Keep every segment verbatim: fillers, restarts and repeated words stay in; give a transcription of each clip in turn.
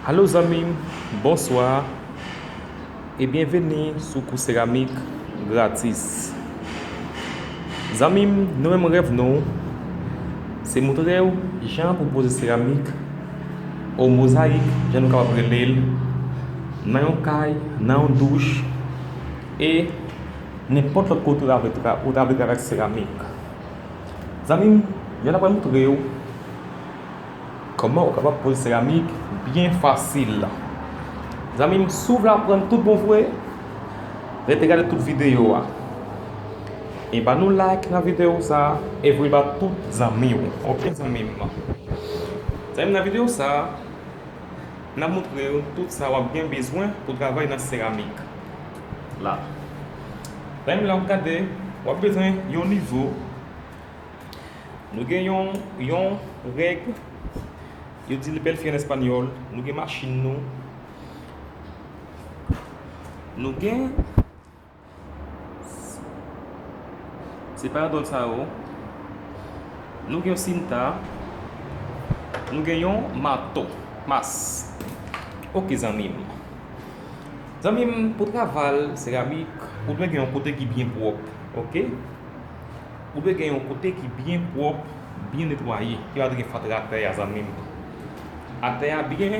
Alo zanmi m, bonswa e byenveni sou kou seramik gratis. Zanmi m, nou menm rèv nou se montre w jan pou poze seramik ou mozayik, jan nou kapab rele l, nan yon kay, nan yon douch e nenpòt lòt kote ou ta vle tra- ou ta vle travay ak seramik. Zanmi m, jodi a n ap montre w kòman ou kapab poze seramik byen fasil. Zanmi m, si w vle aprann tout bon vre, rete gade tout videyo a. E ba nou like nan videyo sa a e voye l ba tout zanmi w. Oke zanmi m. Zanmi m, nan videyo sa a, n ap montre w tout sa w ap gen bezwen pou travay nan seramik la. Zanmi m, lè w ap gade, w ap bezwen yon nivo. Nou gen yon, yon règ, yo di l bèl fi an espanyòl. Nou gen machin nou. Nou gen separadò sa yo. Nou gen yon sinta. Nou gen yon mato. Mas. Oke, zanmi m. Zanmi m, pou travay seramik, ou dwe gen yon kote ki byen pwòp, oke? Ou dwe gen yon kote ki byen pwòp, byen netwaye, ki pa dwe gen fatra atè a, zanmi m. Atè a byen,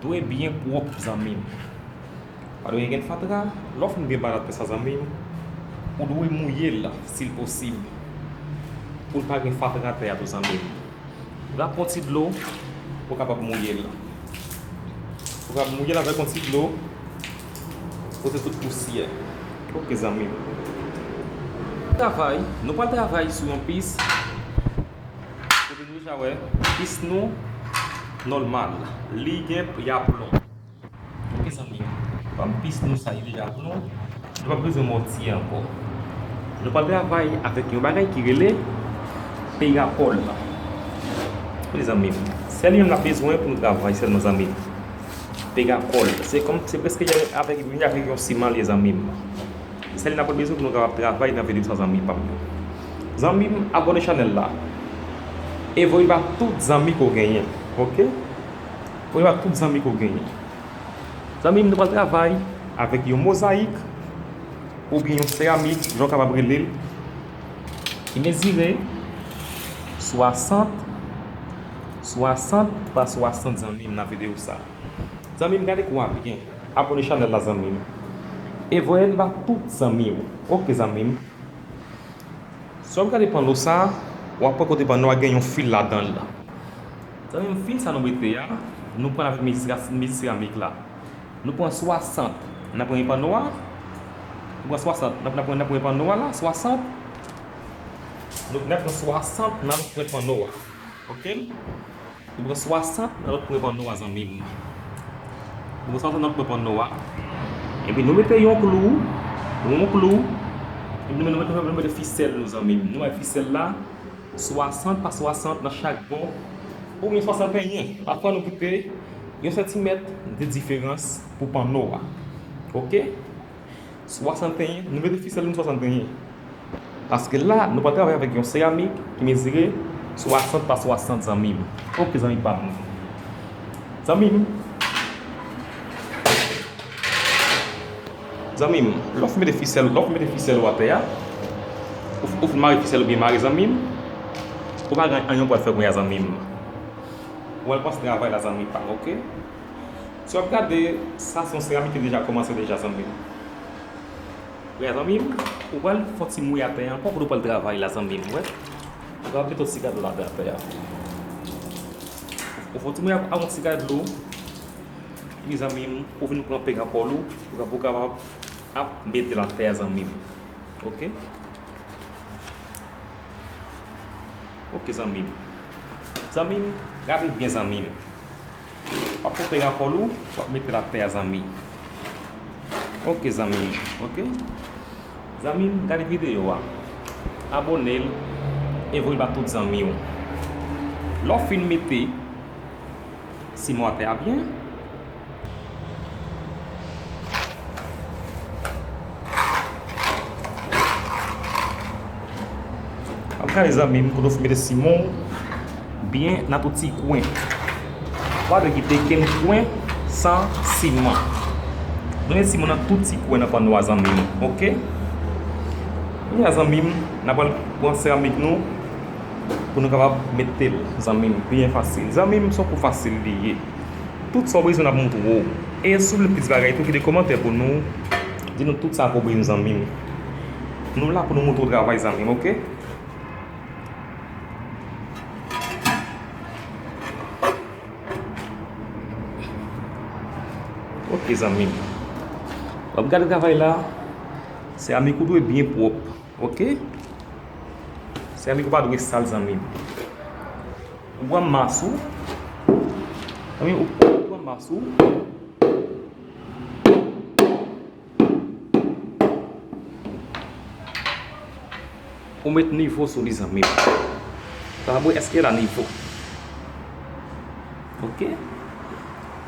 dwe byen pwòp, zanmi m. Pa dwe gen fatra. Lè w fin gen bal atè sa, zanmi m, ou dwe mouye l, si l posib, pou l pa gen fatra atè a tou, zanmi m. Rap yon ti dlo pou w kapab mouye l. Ou kapab mouye l avèk yon ti dlo pou se tout pousyè. Oke, zanmi m. Travay, nou pral travay sou yon pis. Kote nou deja wè, pis nou nòmal. Li gen yaplon. Oke, zanmi m. Kòm pis nou sa li deja pou nou, nou p ap bezwen mòtye ankò. Nou pral travay avèk yon bagay ki rele pegakòl. Wi, zanmi m. Sèl li menm n ap bezwen pou nou travay sèlman, zanmi m. Pegakòl. Se kòm, se prèske avèk, avèk yon siman li ye, zanmi m. Sèl li n ap bezwen pou nou kapab travay nan videyo sa, zanmi pa m yo. Zanmi m, abòne chanèl la. E voye l ba tout zanmi ke w genyen. Oke? Voye l ba tout zanmi ke w genyen. Zanmi m, nou pral travay avèk yon mozayik oubyen yon seramik, jan w kapab rele l, ki mezire swasant, swasant pa swasant, zanmi m, nan videyo sa. Zanmi m, gade kou a byen. Abòne chanèl la, zanmi m. E voye l ba tout zanmi w. Oke, zanmi m. Si w ap gade panno sa, w ap wè kote panno a gen yon fil ladan l. Zanmi m, fil sa nou mete a, nou pran l avèk mezi, mezi seramik la. Nou pran swasant nan premye panno a. Nou pran swasant nan, nan, nan premye panno a la, swasant. Nou, n ap pran swasant nan lòt premye panno a. Oke? Nou pran swasant nan lòt premye panno a, zanmi m. Nou pran swasant nan lòt premye panno a. Epi nou mete yon klou. Nou mete yon klou. Epi nou mete, nou mete, nou mete fisèl nou, zanmi m. Nou bay fisèl la swasant pa swasant nan chak bò. Oubyen swasanteyen. Pafwa nou kite yon santimèt de diferans pou panno a. Oke? Swasanteyen, nou mete fisèl nou swasanteyen. Paske la, nou pral travay avèk yon seramik ki mezire swasant pa swasant, zanmi m. Oke, zanmi pa m. Zanmi m. Zanmi m, lè w fin mete fisèl, lè w fin mete fisèl ou atè a, ou, ou fin mare fisèl ou byen mare, zanmi m, ou pa gen anyen w pral fè kounye a, zanmi m. Ou al kòmanse travay la, zanmi pa m, oke? Si w ap gade, sa se yon seramik ki deja kòmanse deja, zanmi m. Wè, zanmi m, ou pral fè yon ti mouye atè a ankò pou nou pral travay la, zanmi m, wè. Ou pral mete yon ti gad dlo atè a. Ou fè yon ti mouye ak yon ti gad dlo. Epi, zanmi m, ou vin pran pegakòl ou, ou ka, ou kapab ap mete l atè a, zanmi m. Oke? Oke, zanmi m. Zanmi m, gade byen, zanmi m. W ap pran pegakòl ou, w ap mete l atè a, zanmi. Oke, zanmi m. Oke? Zanmi m, gade videyo a. Abòne l e voye l ba tout zanmi w. Lè w fin mete siman atè a byen, ap gade, zanmi m, kote w fin mete siman w byen nan tout ti kwen. Pa dwe kite kenn kwen San siman. Nou met siman nan tout ti kwen nan panno a, zanmi m, oke? Kounye a, zanmi m, n ap pral pran seramik nou pou nou kapab mete l, zanmi m, byen fasil. Zanmi m, se yon kou fasil li ye. Tout sa w bezwen n ap montre w. E si w vle plis bagay tou, kite kòmantè pou nou. Di nou tout sa ke w bezwen, zanmi m. Nou la pou nou montre w travay, zanmi m, oke? Oke, zanmi m. W ap gade travay la. Seramik ou dwe byen pwòp, oke? Seramik ou pa dwe sal, zanmi m. Ou pran mas ou. Zanmi m, ou pran mas ou. Ou met nivo sou li, zanmi m. Sa vle di, èske l a nivo? Oke?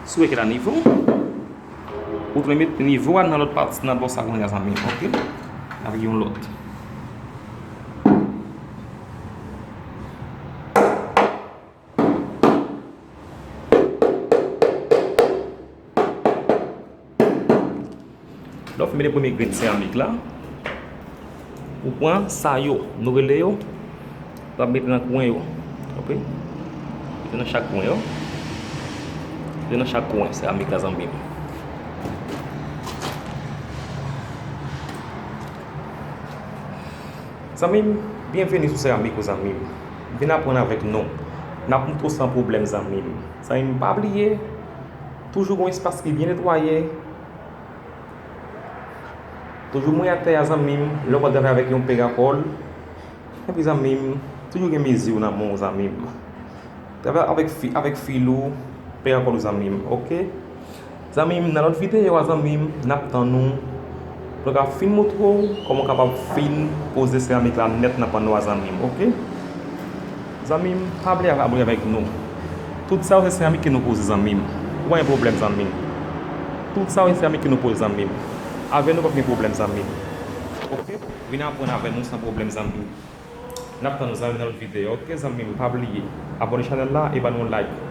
Si w wè ke l a nivo, ou dwe met nivo a nan lòt pati, nan bò sa kounye a, zanmi m, oke? Avèk yon lòt. Lè w fin mete premye grenn seramik la, ou pran sa yo, nou rele yo, w ap mete nan kwen yo. Oke? Mete nan chak kwen yo. Mete nan chak kwen seramik la, zanmi m. Zanmi m, byenveni sou Seramik ou, zanmi m. Vin aprann avèk nou. N ap montre w san pwoblèm, zanmi m. Zanmi m, pa bliye, toujou gen yon espas ki byen netwaye. Toujou mouye atè a, zanmi m, lè w pral travay avèk yon perakòl. Epi, zanmi m, toujou gen mezi w nan men w, zanmi m. Travay avèk fi, avèk fil ou, perakòl ou, zanmi m, oke? Zanmi m, nan lòt videyo a, zanmi m, n ap tann ou pou nou ka fin montre w kòman w kapab fin poze seramik la nèt nan panno a, zanmi m, oke? Zanmi m, pa bliye abòne avèk nou. Tout sa yo se seramik ke nou poze, zanmi m. Ou pa gen pwoblèm, zanmi m. Tout sa yo se seramik ke nou poze, zanmi m. Avè nou p ap gen pwoblèm, zanmi m. Oke? Vin aprann avè nou san pwoblèm, zanmi m. N ap tann nou, zanmi m, nan lòt videyo, oke, zanmi m? Pa bliye abòne chanèl la e ban nou yon like.